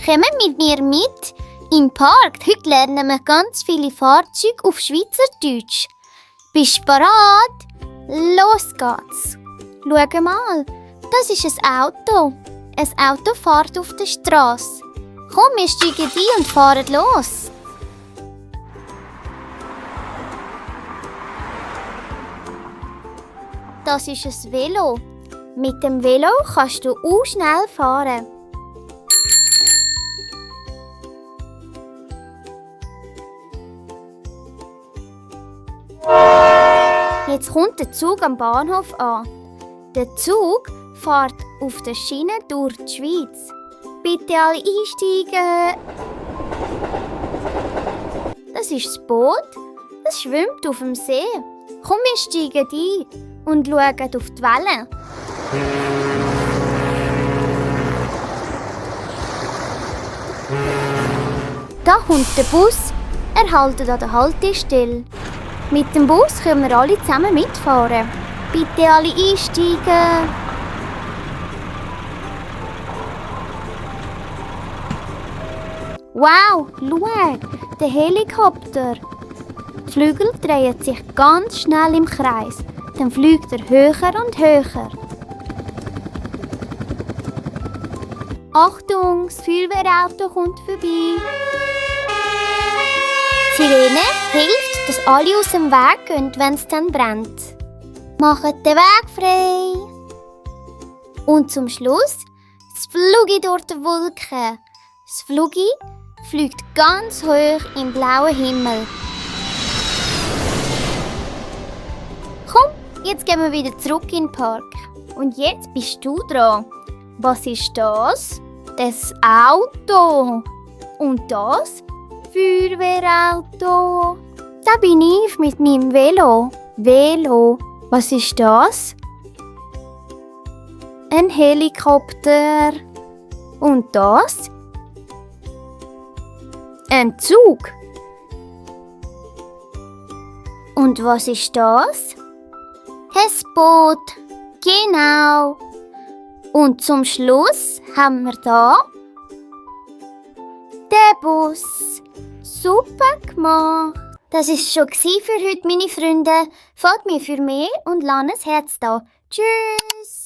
Kommen mit mir mit in den Park. Heute lernen wir ganz viele Fahrzeuge auf Schweizerdeutsch. Bist du bereit? Los geht's. Schau mal, das ist ein Auto. Ein Auto fährt auf der Straße. Komm, wir steigen ein und fahren los. Das ist ein Velo. Mit dem Velo kannst du auch schnell fahren. Jetzt kommt der Zug am Bahnhof an. Der Zug fährt auf der Schiene durch die Schweiz. Bitte alle einsteigen. Das ist das Boot. Das schwimmt auf dem See. Komm, wir steigen ein und schauen auf die Wellen. Da kommt der Bus. Er hält an der Haltestelle. Mit dem Bus können wir alle zusammen mitfahren. Bitte alle einsteigen. Wow, schau, der Helikopter. Die Flügel drehen sich ganz schnell im Kreis. Dann fliegt er höher und höher. Achtung, das Feuerwehrauto kommt vorbei. Die Sirene hilft, dass alle aus dem Weg gehen, wenn es dann brennt. Macht den Weg frei. Und zum Schluss das Flugi durch die Wolken. Das Flugi fliegt ganz hoch im blauen Himmel. Komm, jetzt gehen wir wieder zurück in den Park. Und jetzt bist du dran. Was ist das? Das Auto. Und das? Feuerwehrauto. Da bin ich mit meinem Velo. Velo. Was ist das? Ein Helikopter. Und das? Ein Zug. Und was ist das? Ein Boot. Genau. Und zum Schluss haben wir da den Bus. Super gemacht. Das war schon für heute, meine Freunde. Folgt mir für mehr und lasst ein Herz da. Tschüss.